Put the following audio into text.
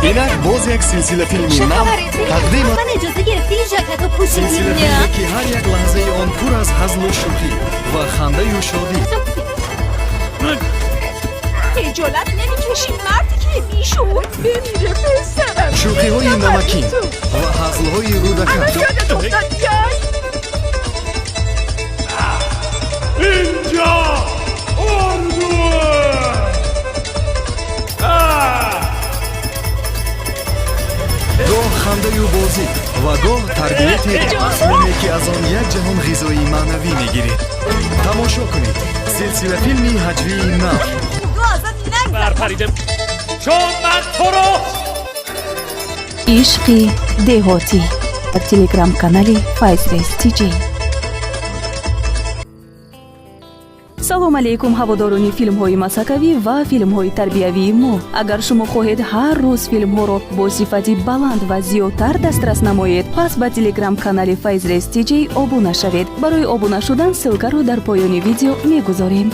Инак боз як силсила филми нав тақдим. Ман иҷоза гирифтӣ, жакету пӯшидӣ? Силсила филме, ки ҳар як лаҳзаи он пур аз ҳазлу шӯхӣ ва хандаю шодӣ. خجالت نمیکشی مردی که بیشعور؟ بمیره پسرم. Шӯхиҳои намакин ва ҳазлҳои рӯдакаш. یادت افتاد یای. اینجا اردوه. Гоҳ хандаю бозӣ ва гоҳ тарбияти филме, ки аз он як ҷаҳон ғизои маънавӣ мегиред. Тамошо кунед силсила филми ҳаҷвии нав. خدا ازت نگذره. برپریده چون من تو رو Ишқи деҳотӣ дар телеграм-канали Файзрез Тиҷи. Салом алейкум, ҳаводорони филмҳои масхакавӣ ва филмҳои тарбиявии мо! Агар шумо хоҳед ҳар рӯз филмҳоро бо сифати баланд ва зиёдтар дастрас намоед, пас ба телеграм-канали Файзрез Тиҷей обуна шавед. Барои обуна шудан ссылка ро дар поёни видео мегузорем.